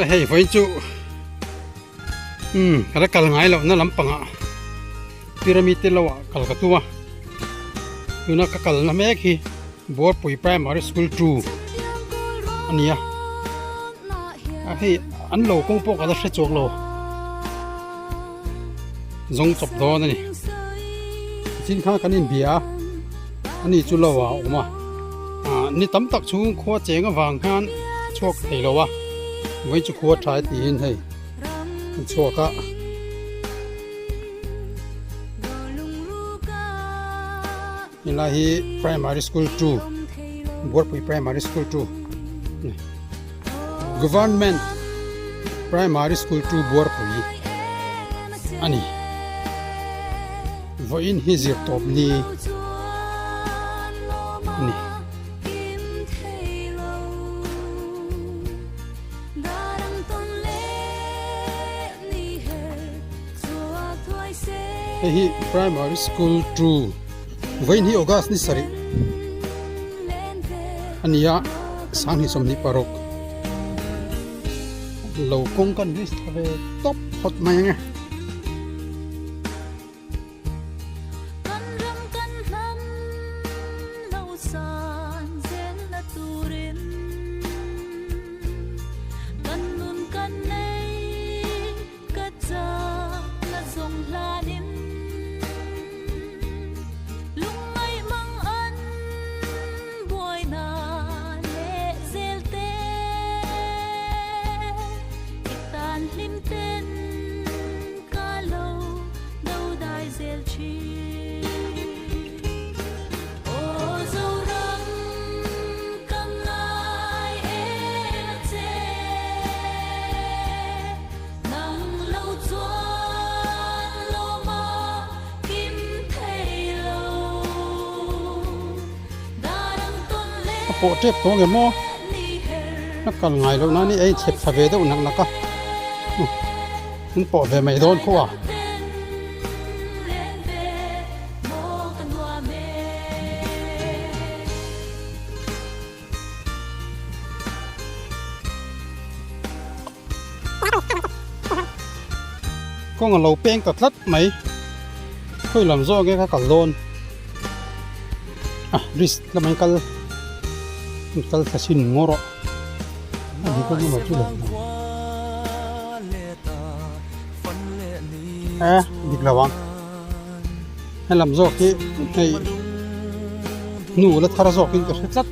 Awle hei vawiin chu umm ka la kal ngai loh na lampangah pyramid te lo ah kal ka tum a tuna ka kalna mek hi Buarpui Primary School 2 a ni a a hei an lo kawng pawh ka la hre chuang lo zawng chawp dawn a ni chin kha kan inbia a ani chu lo ah a awm a ah ni tam tak chhung khua cheng avang khan chhuak thei lo a vawi chu khua tha tiin hei an chhuak a. Helai hi primary school 2 Buarpui primary school 2 government primary school 2 Buarpui a ni vawiin hi zir tawp ni a ni. Hei hi primary school 2 vawiin hi August ni sarih a ni a sanghnih 26 lo kawng kan risk thla ve tawp phawt mai ang e. Kan ram kan hnam lo san zel a turin Kan nun kan nei ka chak na zawng hlanin Lungngaih mang an buaina leh zel te I tan hlim ten Ka lo do dai zel thin. Aw Zoram ka ngai em a che. Nang lo chuan lawm a kim thei lo. Darang tawn leh A pawh tep tawh nge maw? ni her A kal ngai loh nan i ei chep thla ve deuh nak nak a. An pawh ve mai dawn khaw a. Kawng a lo peng ta tlat mai. Khawi lam zawk nge ka kal dawn. Ah risk lamah in kal kal thla sin ngaw rawh. E dik lo ang helam zawk hi hei hnu la thar zawk in ka hre tlat.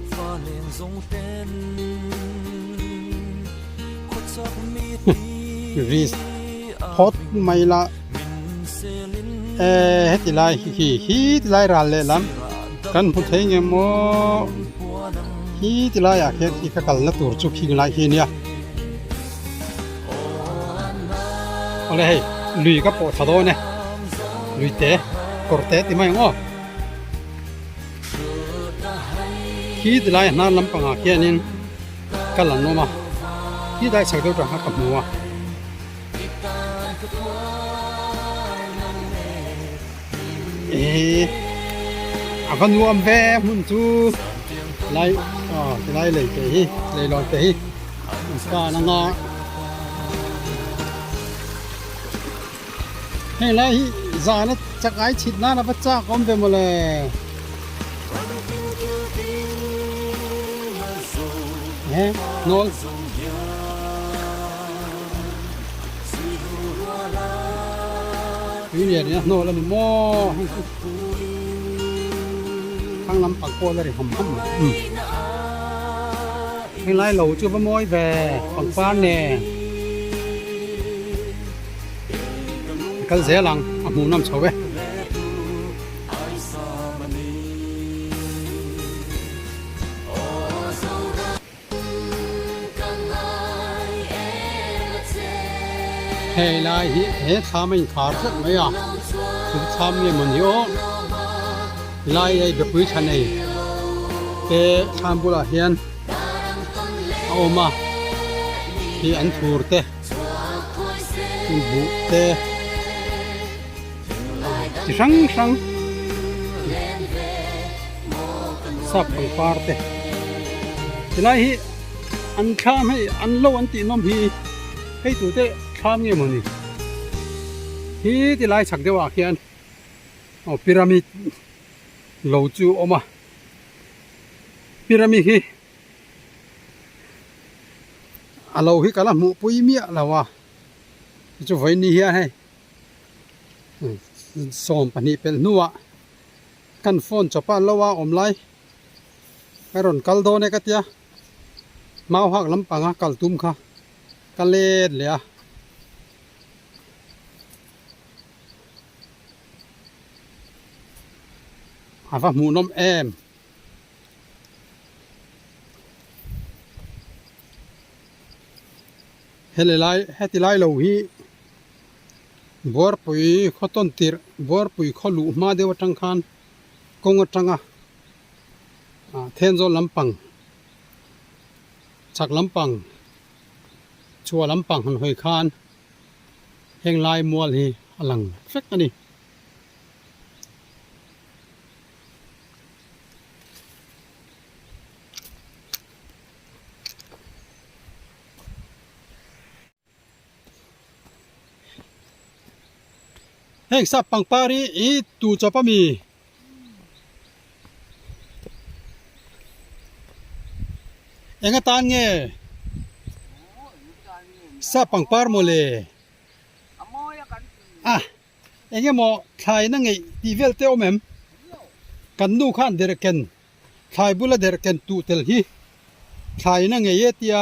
Risk phawt mai la e heti lai hi hi ti lai ral leh lam kan hmu thei nge maw hi ti laiah khian khi ka kalna tur chu khing lai hi ania awle hei lui ka pawh thla dawn e lui te kawr te ti mai ang aw khi ti lai hnar lampangah khianin kal an awm a khi dai chhak deuh tang kha ka hmu a. Eee a va nuam ve hmun chu lai aw tilai lei te hi leilawn te hi an tan anga heng lai hi zan a chak ai chhit nan a va chak awm ve mawle. He hnawl. Tui lian in a hnawl a ni maw hei chu thlang lampang pawh la ri ham ham mai umm helai lo chu va mawi ve pangpar nen a kal zel ang a hmuh nawm chho e. Hei lai hi he thlam a inkhar tlat mai a chu thlam nge maw ni aw lai hei bepui tha nei te thlam bulah hian a awm a khi an thur te buh te chi hrang hrang sap pangpar te tilai hi an thlam hei an lo an tih nawm hi. Hei tute thlam nge mawni hi ti lai chhak deuh ah khian aw pyramid lo chu a awm a pyramid hi a lo hi ka la hmuh pui miah lo a chu vawiin ni hian hei 12 pelh hnuah kan phone chawpa lo a awm lai ka rawn kal dawn e ka tia mau hak lampanga kal tum kha ka let leh a. A va hmuhnawm em. Heli lai heti lai lo hi Buarpui khaw tawn tirh Buarpui khaw luh hma deuh atang khan kawng atanga ah Thenzawl lampang chhak lampang chhuah lampang han hawi khan heng lai mual hi a lang vek a ni. Heng sap pangpar hi i tu chawp a mi? Eng atan nge sap pangpar mawle? A eng emaw thlai na ngeih tih vel te awm em? Kan nu khan derhken thlai bula derhken tuh tel hi thlai na ngei e tia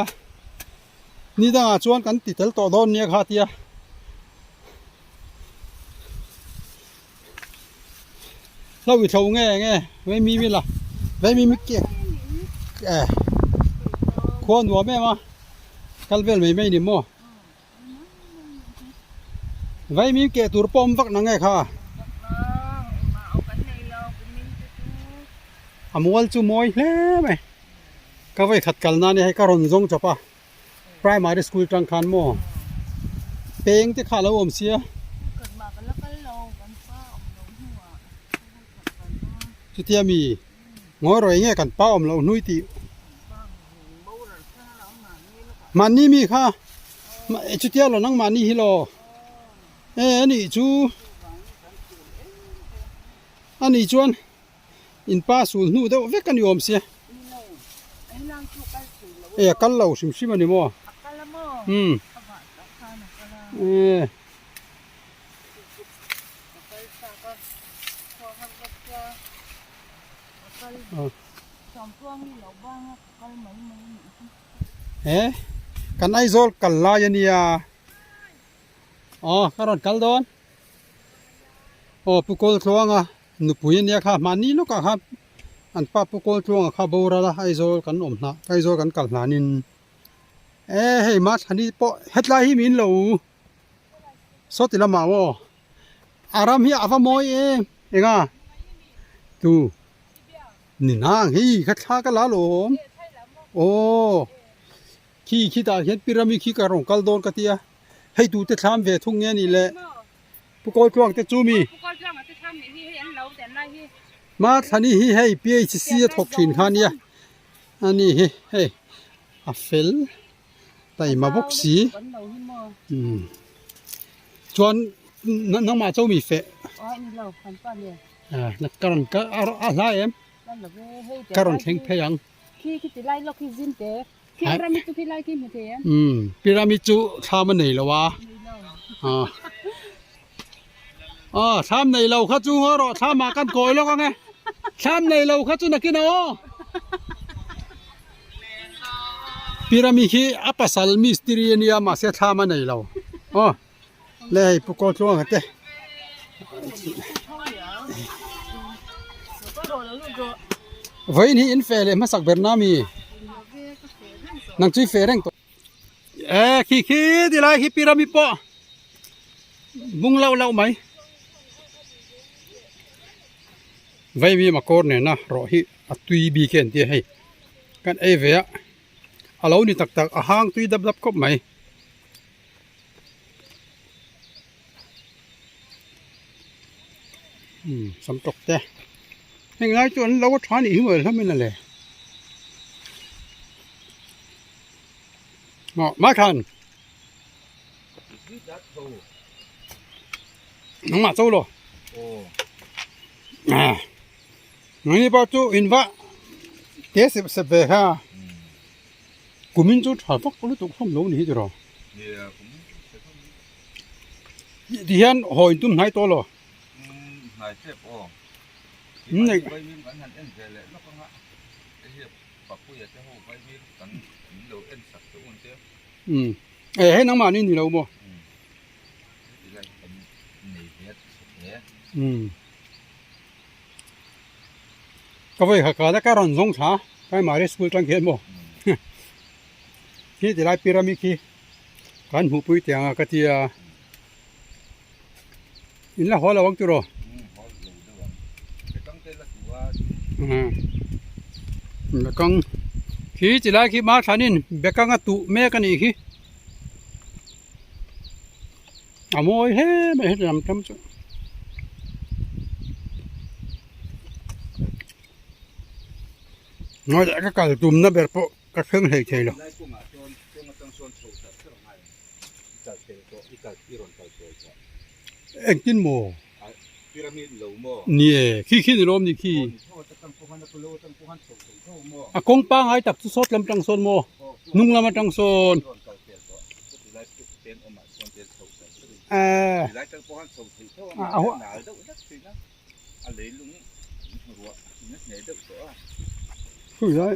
ni dangah chuan kan ti tel tawh dawn nia kha tia hlo i thlo nge nge vei mi mi la vei mi mi ke eh khua nuam em a kal vel mai mai ni maw. Vaimim keh tur pawh awm vak na nge kha? A mual chu mawi hle mai. Ka vawi khat kal nan hei ka rawn zawng chawp a. Primary school tang khan maw peng te kha a lo awm sia. Chutia mi ngawi rawih nge kan pa awm loh hnui tih. Mahni mi kha chutia lo nang mahni hi lo e ani chu ani chuan in pa sul hnu deuh vek ani awm sia e a kal lo hrim hrim ani maw um e. He kan Aizawl kal lai a nia aw ka rawn kal dawn aw Pu Kawltluanga nupui a nia kha mahni lawkah khan an pa Pu Kawltluanga kha boral a Aizawl kan awm hna Aizawl kan kal hlanin e hei Mathani pawh hetlai hi min lo sawti lamah maw a ram hi a va mawi em eng a tu. Ni nang hei kha thla ka la lawm aw khi khitah hian pyramid khi ka rawn kal dawn ka tia hei tute thlam ve thung nge ni le pu kawl tluang te chu mi ma thlani hi hei PHC a thawk thin kha nia ani hi hei a fel taima bawk si umm chuan nangmah chu mi feh. Ka rawn ka a hla em ka rawn thleng phei ang umm pyramid chu thlam a nei lo a aw thlam nei lo kha chu haw rawh thlam ah kan kawi lawk ang e thlam nei lo kha chu nakin a aw pyramid hi a pasal mistiri a nia mahse thlam a nei lo aw. Le hei pu kawl tluanga te vawiin hi in feh leh hmasak ber na mi nang chu i feh reng tawh e khi khi ti lai khi pyramid pawh bung lauh lauh mai vaimim a kawr nena rawh hi a tui bik e an tia hei kan ei ve a a lo ni tak tak a hang tui dap dap khawp mai. Umm sam tawk te heng lai chu an lo a tha nih hi maw hlawm in a le aw mai khan. Nangmah cho lo. Nangni pawh chu in va te sep sep ve kha. Kumin chu tha vak lutuk hlawm lo ni hi tiraw. Ti hian haw in tum hnai tawh lo. Umm e hei nangmah ni ni lo maw umm ka vawi kha kala ka rawn zawng thla primary school tang khian maw khi tilai pyramid khi kan hmuhpui teh ang a ka tia in la haw lo ang tiraw bekang khi chi lai khi ma thlanin bekang a tuh mek a nih khi a mawi hle mai heti lam tam chu. Ngawi ka kal tumna ber pawh ka thleng hlei thei lo. Engtin maw? Ni e, khi khi ni lawm ni khi. A kawng pangai tak chu sawt lam tang sawn maw? Hnung lam atang sawn. Khui lai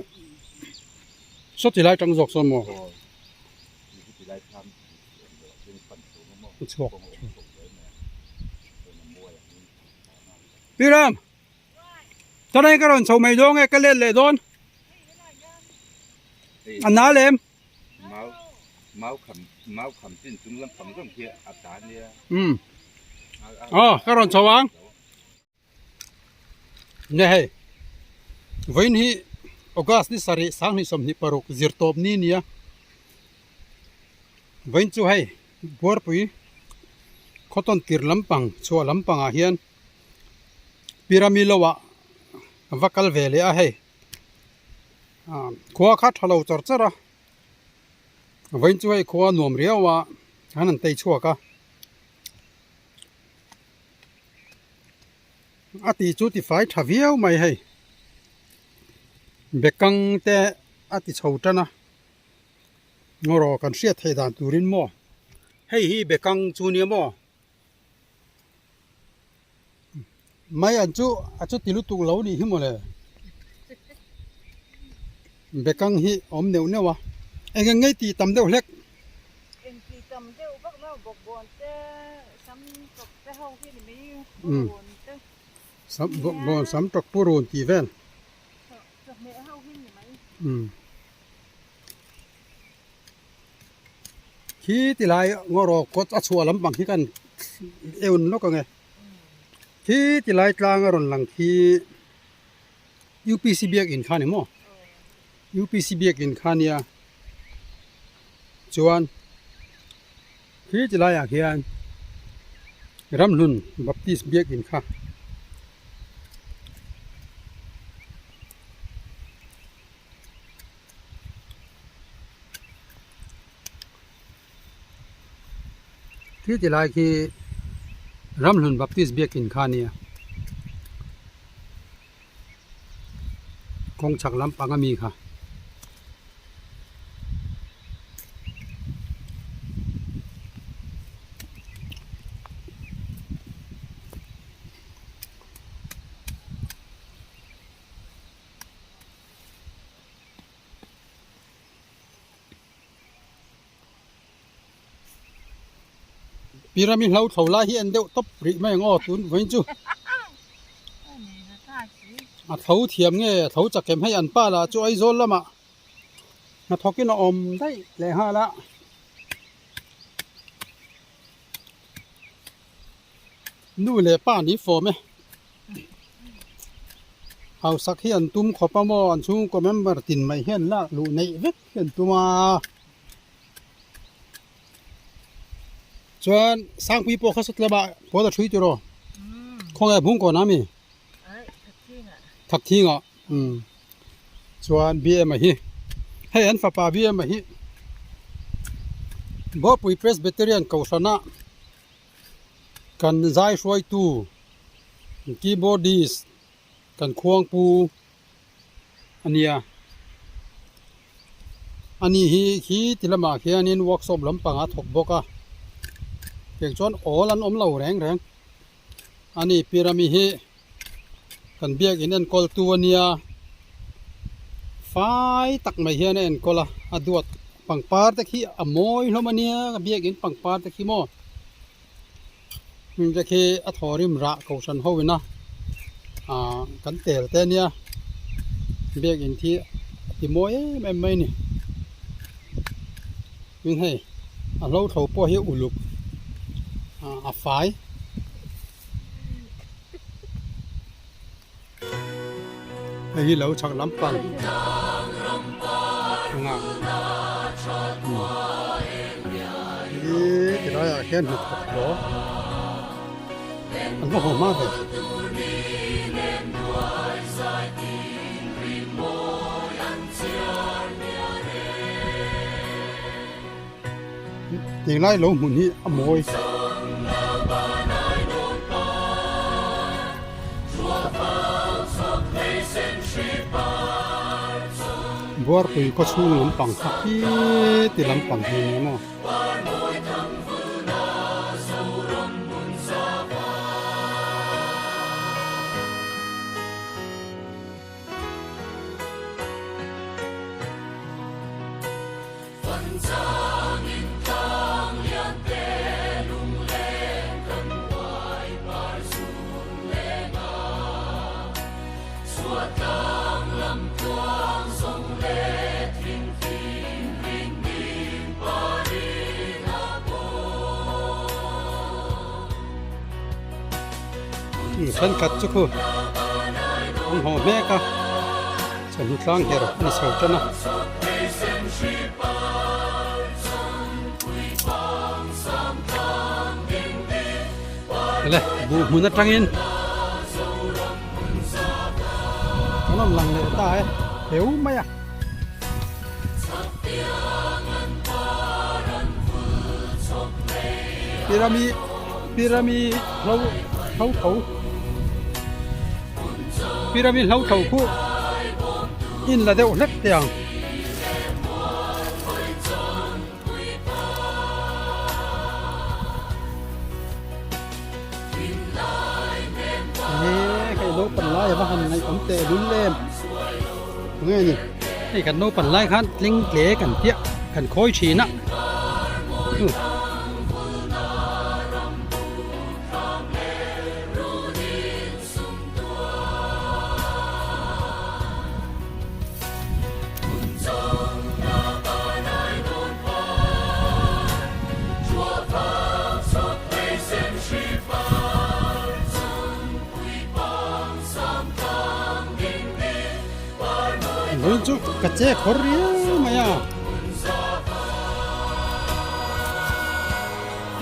sawti lai tang zawk sawn maw? Chhuak Pi Ram Tanai ka rawn chho mai dawn e ka let leh dawn a na lem Um aw ka rawn chho ang Nge hei, vawiin hi August ni sarih sanghnih 26 zirtawp ni nia, vawiin chu hei Buarpui khawtawn tir lampang chhuah lampangah hian Pyramid lo ah va kal ve leh a hei, khua kha tha lo char char a, vawiin chu hei khua nuam riau a an han tei chhuak a. A tih chu tifai tha viau mai hei bekang te a ti chho tan a ngaw kan hriat theih dan turin maw hei hi bekang chu nia maw mai an chu a chuti lutuk lo nih hi mawle bekang hi a awm neuh neuh a eng eng ngei tih tam deuh hlek. Sam bawn sam tawk purun tih vel khi ti lai ngaw rawk kawt a chhuah lampang khi kan eun lawk ang e khi ti lai tlang a rawn lang khi U_P_C biakin kha ni maw U_P_C biakin kha nia chuan. Khi ti laiah khian Ramhlun Baptist biakin kha khi ti lai khi Ramhlun Baptist biakin kha a nia kawng chhak lampang ami kha. Pyramid hlo thlo lai hi an deuh tawp rih mai ang aw tun vawiin chu a tho thiam nge a tho chak em hei an pa lah chu Aizawl lamah hnathawkin a awm daih leh nghal a. Nu leh pa an ifawm e. Hausak hi an tum khawp a maw an chhungkaw member tin mai hian lak luh neih vek hi an tum a. Chuan Sangpui pawh kha sawt lamah pawl a ṭhui tiraw? Khawnge Bungkawn a mi? Thakthingah umm chuan BM a hi hei an fapa BM a hi. Bawpui Presbyterian Kohhrana kan zai hruaitu keyboardist kan khuangpu a nia. Ani hi khi ti lamah khianin workshop lampang a thawk bawk a, tiang chuan awl an awm lo reng reng. Ani Pirami hi kan biakin enkawl tu a nia, fai tak mai hian a enkawl a, a duat pangpar te khi a mawi hlawm a nia ka biakin pangpar te khi maw heng te khi a thaw rim rah kohhran ho ina ah kan tel te a nia biakin khi a ti mawi em em mai a ni tin hei a hlo tho pawh hi uluk ah a fai. Hei hi lo chhak lampang anga hi ti laiah hian hnathawk hlawh an va haw hma ve. Tinglai lo hmun hi a mawi. Buarpui khaw chhung lampang kha khi ti lampang hi a ni maw. Thenkhat chu khu an haw hmek a chawhnu tlang her a ni chho tan a. Le buh hmun atangin kan rawn lang leh ta e heu mai a. Pirami pirami hlo hlo tho pirami hlo tho khu in la deuh hlek teh ang. He hei naupan lai a va han ngaih awm teh lul em nge ni hei kan naupan lai khan tling tle kan piah kan khawi thin a. Lung chu ka che khawr riau mai a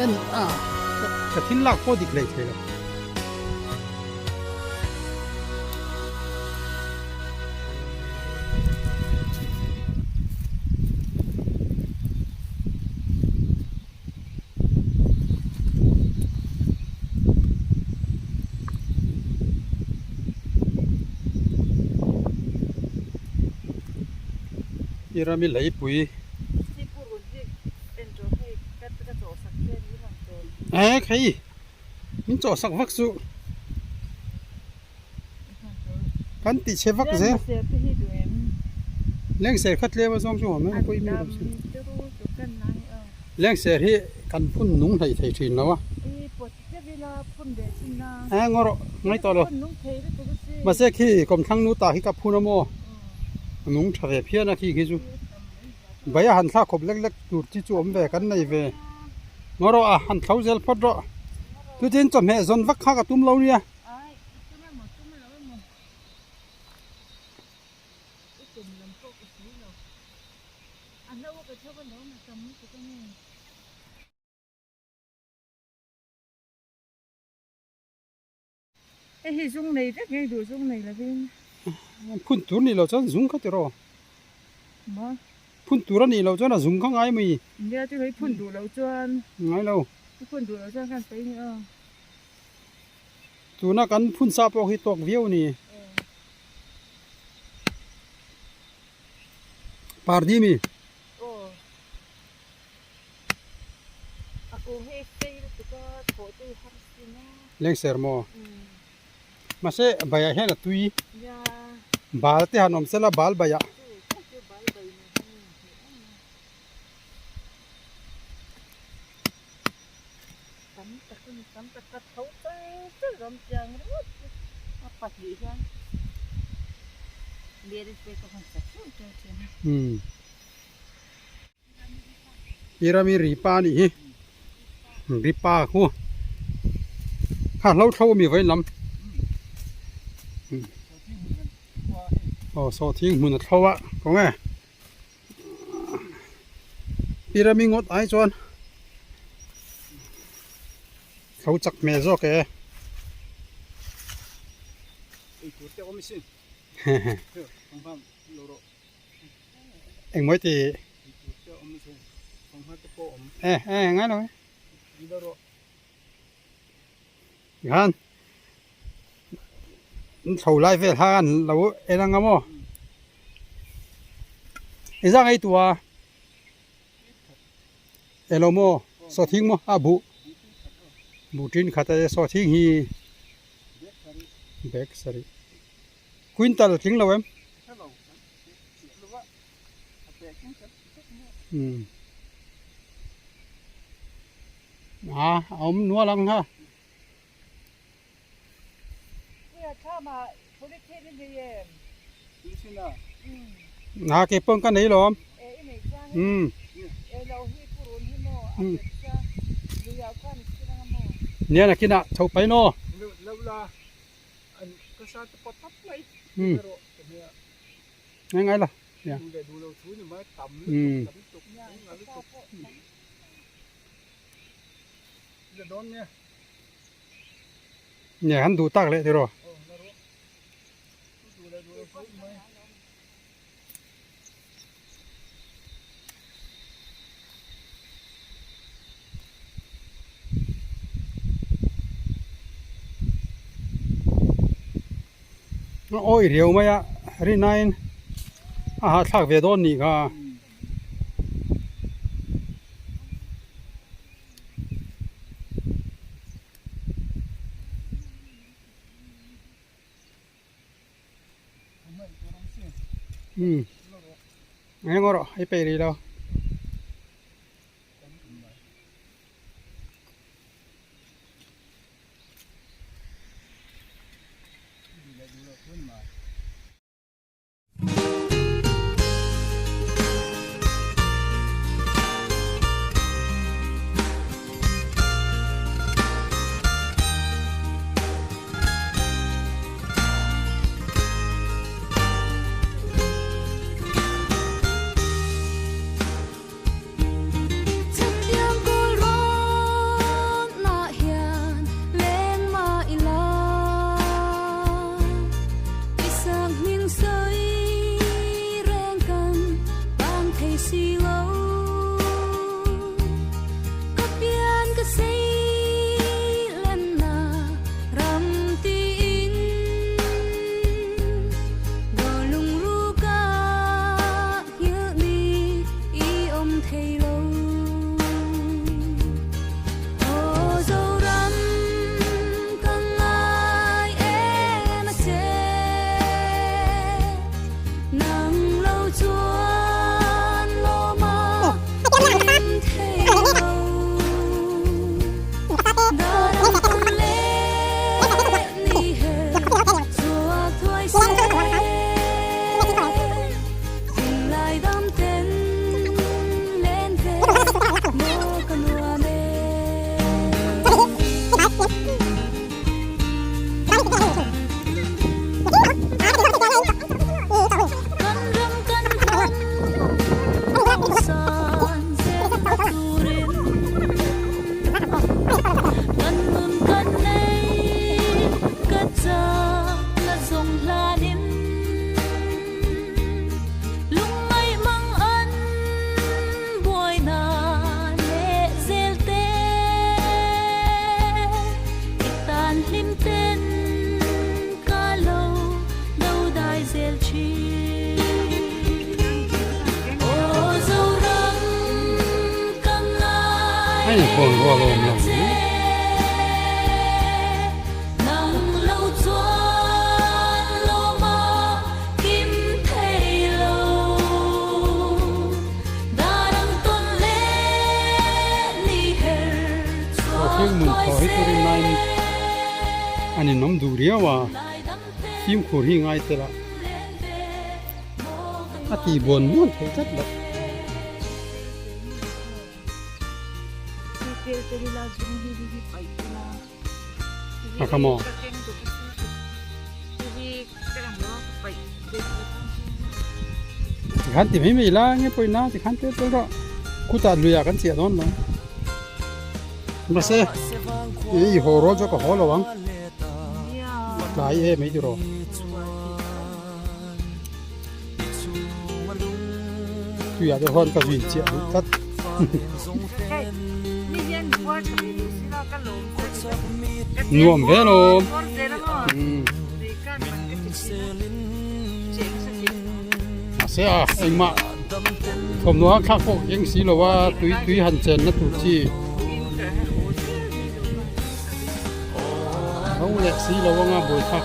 en a ka thil lak pawh dik hlei thei lo. I rami leipui eh khai min chawhsak vak chu kan tih chhe vak zel lengser kha tlem a zawng chu awm em pawimawh lo sin lengser hi kan phun nung hlei thei thin lo a eh ngaw rawh ngai tawh lo mahse khi kawmthlang nu ta hi ka phun a maw a nung tha ve phian a khi khi chu bai a han thlak khawp lek lek tur chi chu awm ve kan nei ve ngaw rawh a han thlo zel phawt rawh chutin chawhmeh zawn vak kha ka tum lo nia. Hei hi zung nei vek ngei duh zung nei lovin. Phun tur ni lo chuan zung kha tiraw. Maw. Phun tur a nih loh chuan a zung kha ngai mai. Nia chu hei phun duh loh chuan. Ngai lo. I phun duh loh chuan khan paih ni aw. Tuna kan phun sa pawh hi tawk viau a ni. Pardi mi. Aw. A kung hi sei lutuk a thawh te hi har sin a. Lengser maw? Mahse baiah hian a tui. Bal te han awm sela bal baiah. I rami ripa a nih hi ripa khu kha hlo thlo a mi vawiin lam aw sawhthing hmun a thlo a kawng e i rami ngawt ai chuan thlo chak hmel zawk e. Engmawi ti e e ngai lo e tikhan an chho lai vel kha an lo en anga maw engzah ngei tua elo maw sawhthing maw a buh buh tin khat a sawhthing hi bag sarih quintal tling lo em. Umm a a awm nual ang ha. Na ke pawh ka nei lawm umm umm nia nakinah chho pai naw umm. Ngai ngai la. Ya. Um. Nge han duh tak leh tiraw. A awih riau mai a rinaiin a hahthlak ve dawn nih kha. Umm eng erawh hei peih rih lo. A inhuan rual a awm lo mai. Thil mun thaw hi turin nain a ninawm duh riau a, fimkhur hi ngai tel a, a tih buan muan theih tlat loh. A kha maw? Tikhan ti mai mai la nge pawina tikhan tel tel rawh khutah luiah kan chiah dawn lo mahse i haw rual chu ka haw lo ang tlai e mai tiraw. Tuiah te huan ka zui chiah duh tlat. Nuam ve lawm. Mahse a engmah thawmhnaw a thlak pawh eng si lo a tui tui han chen na tur chi ho leh si lo anga buaithlak.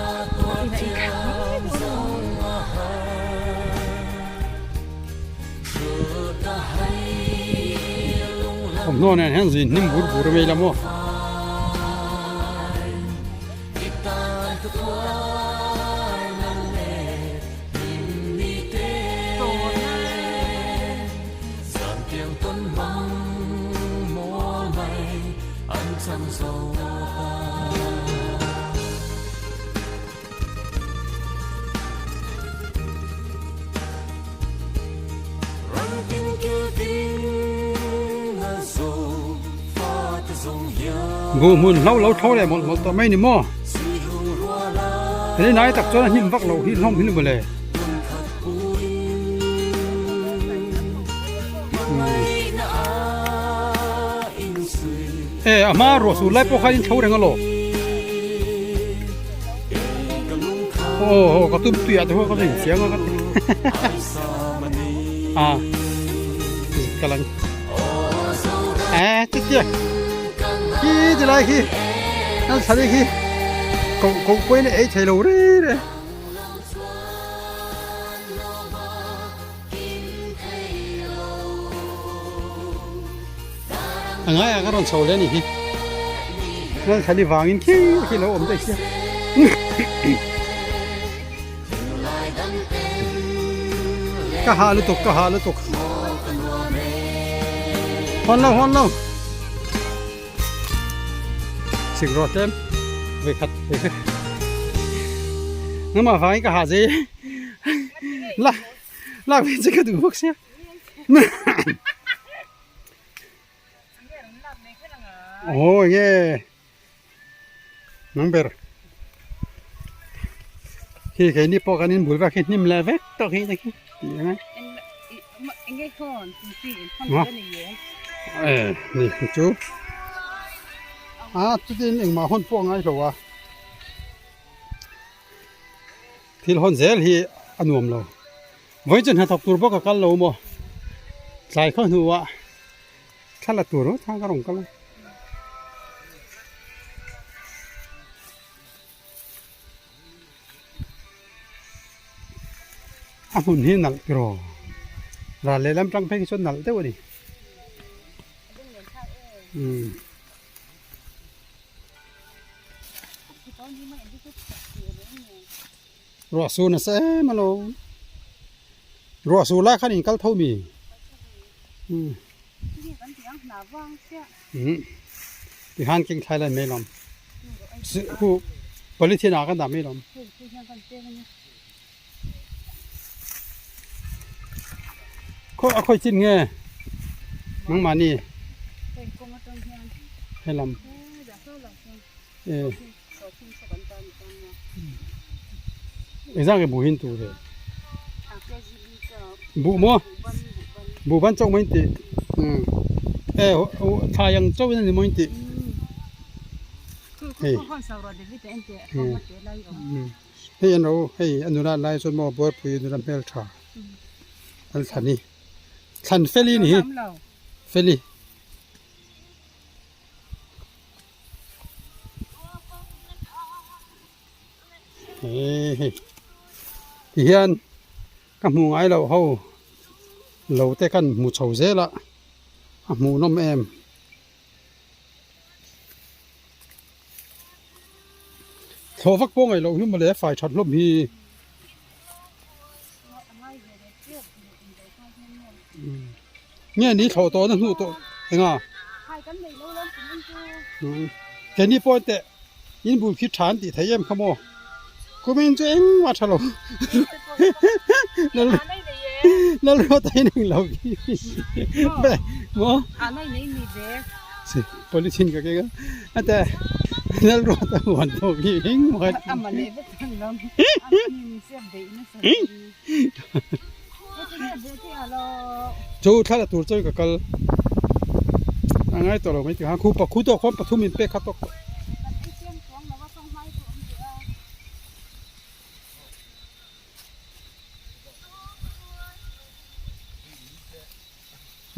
Thawmhnaw nen hian zin hnim bur bur mai la maw. Buh hmun hlo lo tho leh mawlh mawlh tawh mai ni maw? Hei nai tak chuan a hnim vak loh hi hlawm hi ni mawle. E a hma ruah sur lai pawh khan in tho reng a law. Aw aw ka tum tuiah te pawh ka zin chiang a ka ti a ka lang e ti tia khi ti lai khi an thla khi ko ko pawhin a ei thei lo re re. A ngai ah ka rawn chho leh a nih hi Lalthali vangin khi khi lo awm daih sia ka hah lutuk ka hah lutuk hawn lo hawn lo sik rawh tlem vawikhat vawikhat nangmah vangin ka hah zai la lak ve che ka duh bawk sia Aw enge nang ber khi keini pawh kan inbul vek hi hnim leh vek tawh khi te khi tih ang e e ni chu a chutin engmah hawn pawh a ngai lo a. Thil hawn zel hi a nuam lo. Vawiin chu hnathawk tur bawk a kal lo maw? Tlai khaw hnuah thla la tur ngawt khan ka rawn kal a. A hmun hi nalh tiraw? Ral lehlam tang phei khi chuan nalh deuh a ni. Umm. Ruah sur nasa em alo ruah sur lai khan in kal tho mi umm tikhan keng thlai lai mai lawm hu polythene ah kan dah mai lawm. Khaw a khawi chin nge nangmahni helam e engzah nge buh hi an tur ve buh maw buh ban chauh mai an tih e thlai ang chauh in a ni maw an tih hei. Hei an ro hei a nula lai chuan maw buarpui nula hmel tha an thlan hi thlan feli ni hi feli. He hei tihian ka hmuh ngai loh ho lo te kan hmu chho zel a a hmuhnawm em. Thlawh vak pawh ngaih loh hi mawle fai that hlawm hi. Nge ni thlawh tawh na hnuh tawh enga? Keini pawh teh in bul khi tha an tih theih em kha maw? Kumin chu engmah tha lo. Lalruat a ineng lo khi. Maw? Polythene ka keng a. Ate Lalruat a huan tawh khi engmah. Chu thla la tur chuan ka kal a ngai tawh lo mai tikhan khu pakhu tawh khuan pathum in pek kha tawk tawh.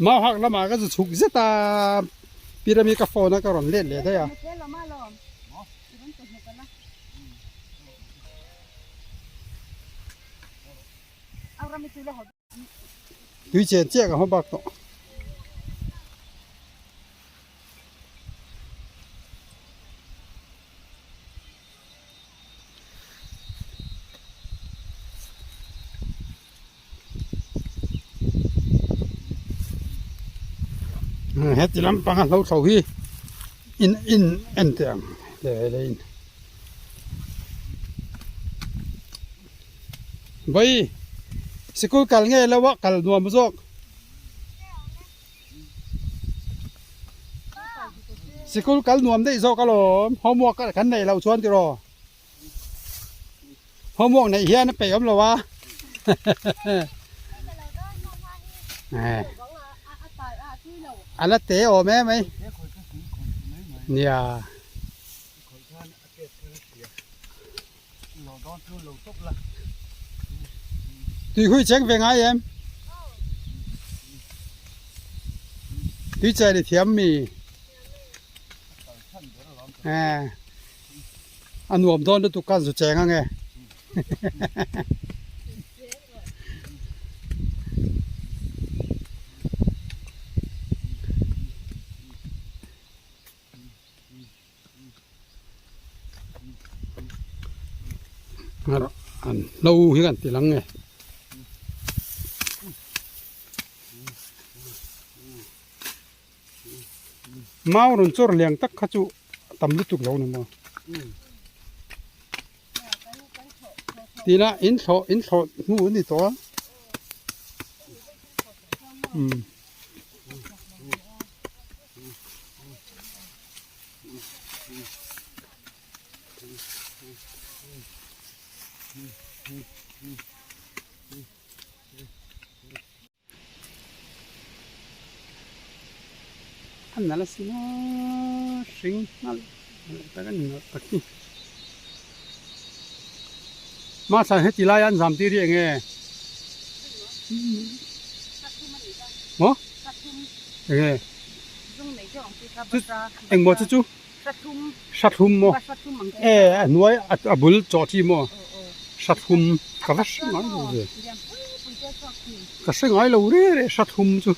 Mau hak lamah ka zu chhuk zet a pyramid ka phone a ka rawn let leh daih a. Tui chen chiah ka hma bak tawh. Heti lampanga hlo thlo hi in in en teh ang le le in vawi sikul kal nge lo a kal nuam zawk sikul kal nuam daih zawk alawm homework kan neih loh chuan tiraw. Homework neih hian a peih awm lo a. A la te awm em mai. Nia. Tui hui cheng ve ngai em? Tui chen i thiam mi? A nuam dawn lutuk khan zu cheng ange. An hlo hi kan ti lang nge. Mau rawn chawr liang tak kha chu a tam lutuk lo ni maw. Tina in thlawh in thlawh hnu a ni tawh a. Umm. A nalh a si maw hring nalh nalh tak a ni nalh tak hi mahse heti laia an zam tir hi eng nge maw eng nge eng maw chu chu hrathlum maw e a hnuai a bul chawh chi maw hrathlum ka va hre ngai lo ve ka hre ngai lo reng reng hrathlum chu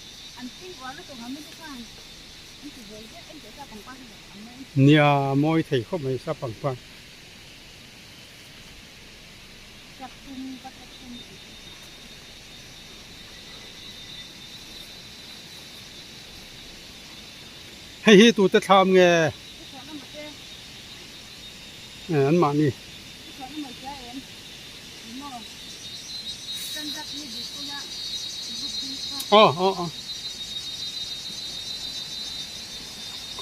nia mawi thei khawp mai sa pangpar. Hei hi tute thlam nge an mahni. Aw aw aw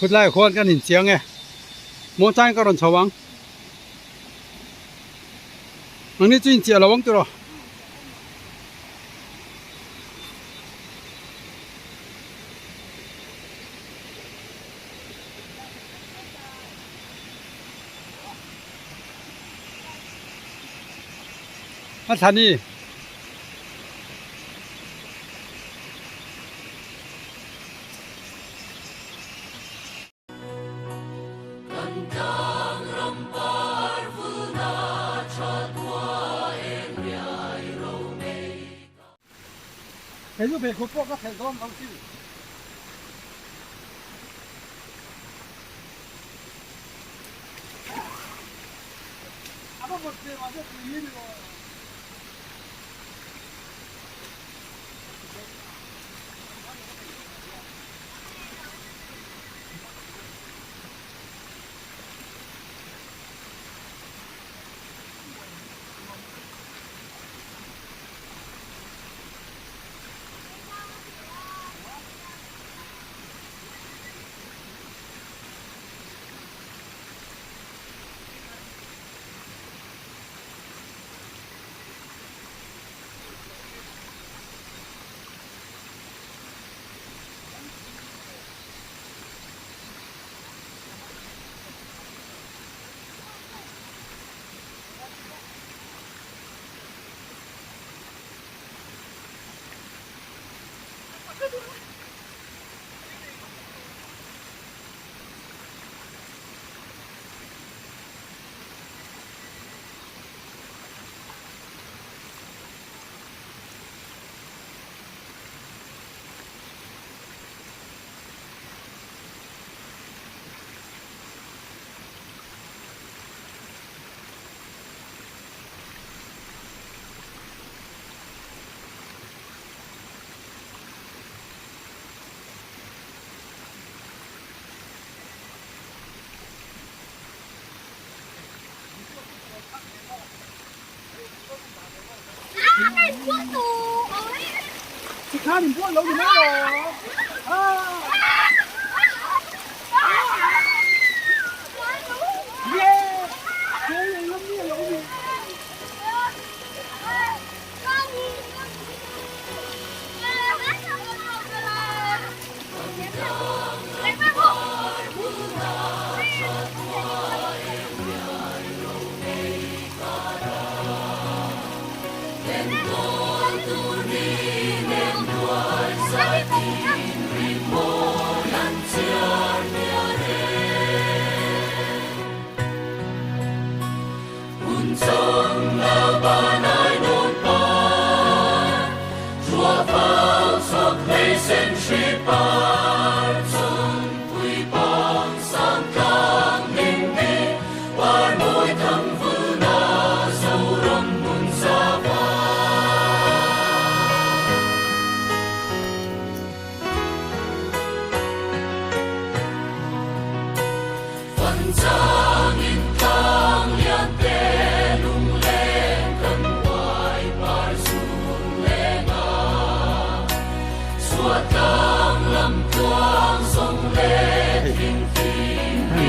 Khutlai khuan kan inchiang e Muangchangin ka rawn chho ang. Nangni chu inchiah lo ang tiraw. A thlan i. Kei chu pheikhawk pawh ka thelh dawn lo sin. A va vawt ve mahse tui hi ni lo.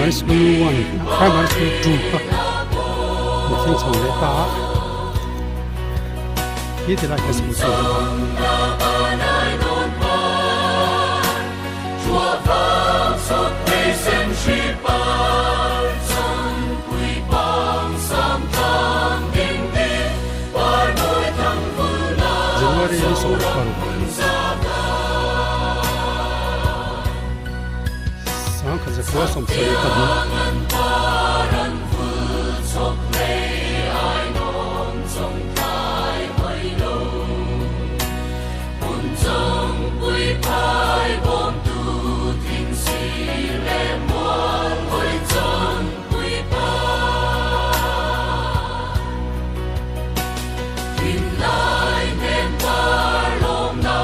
Primary School 1, Primary School 2 kha an thleng chho leh ta a, khi ti lai hian school chu a awm a. January ni 16. Sangkhat zakua 70 pahnih.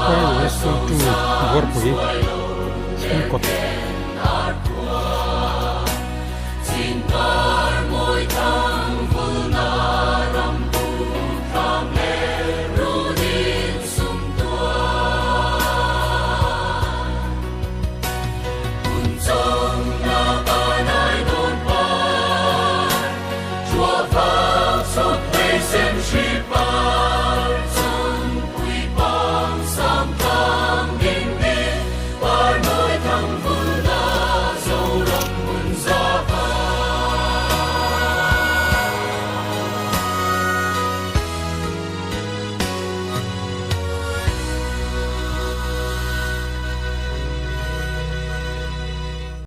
Primary School 2 Buarpui School kawt.